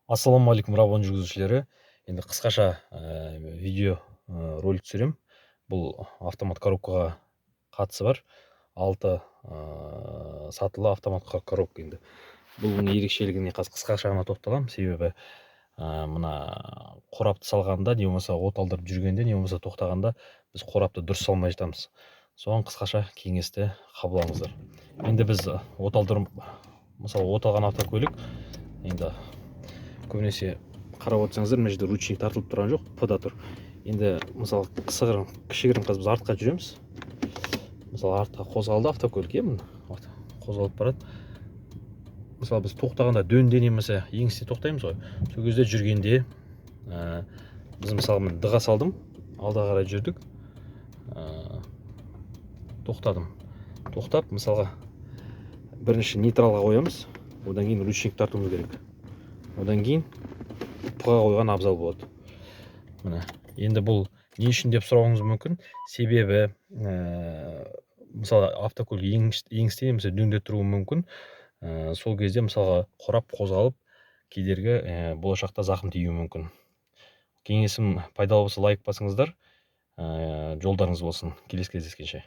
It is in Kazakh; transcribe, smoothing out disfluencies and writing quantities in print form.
Ассалаумағалейкум, Рабон жүргізушілері! Енді қысқаша видео ролик түсіремін. Бұл автомат коробкаға қатысы бар, 6 сатылы автомат коробка. Енді бұның ерекшелігіне қазір қысқаша ғана тоқталамын, себебі мына қорапты салғанда, не болмаса от алдырып жүргенде, не болмаса тоқтағанда біз қорапты дұрыс салмай жатамыз. Соған қысқаша кеңесті қабыл алыңыздар. Енді біз от алдырып, мысалы, от алған автокөлік, енді көбінесе қарап отырсаңыздар, мына жерде ручник тартылып тұрған жоқ, П да тұр. Енді, мысалы, кішігірім кішігірім қазір біз артқа жүреміз. Мысалы, артқа қозғалды автокөлік, иә, міне, қозғалып барады. Мысалы, біз тоқтағанда дөңде немесе еңісте тоқтаймыз ғой. Сол кезде жүргенде біз, мысалы, міне, Д-ға салдым, алға қарай жүрдік, тоқтадым. Тоқтап, мысалға, бірінші нейтралға қоямыз, одан кейін ручник тартуымыз керек, одан кейін П-ға қойған абзал болады. Міне, енді бұл не үшін деп сұрауыңыз мүмкін. Себебі мысалы, автокөлік еңісте немесе дөңде тұруы мүмкін. Сол кезде, мысалға, қорап қозғалып, кедергі, болашақта зақым тиюі мүмкін. Кеңесім пайдалы болса, лайк басыңыздар. Жолдарыңыз болсын, келесі кездескенше!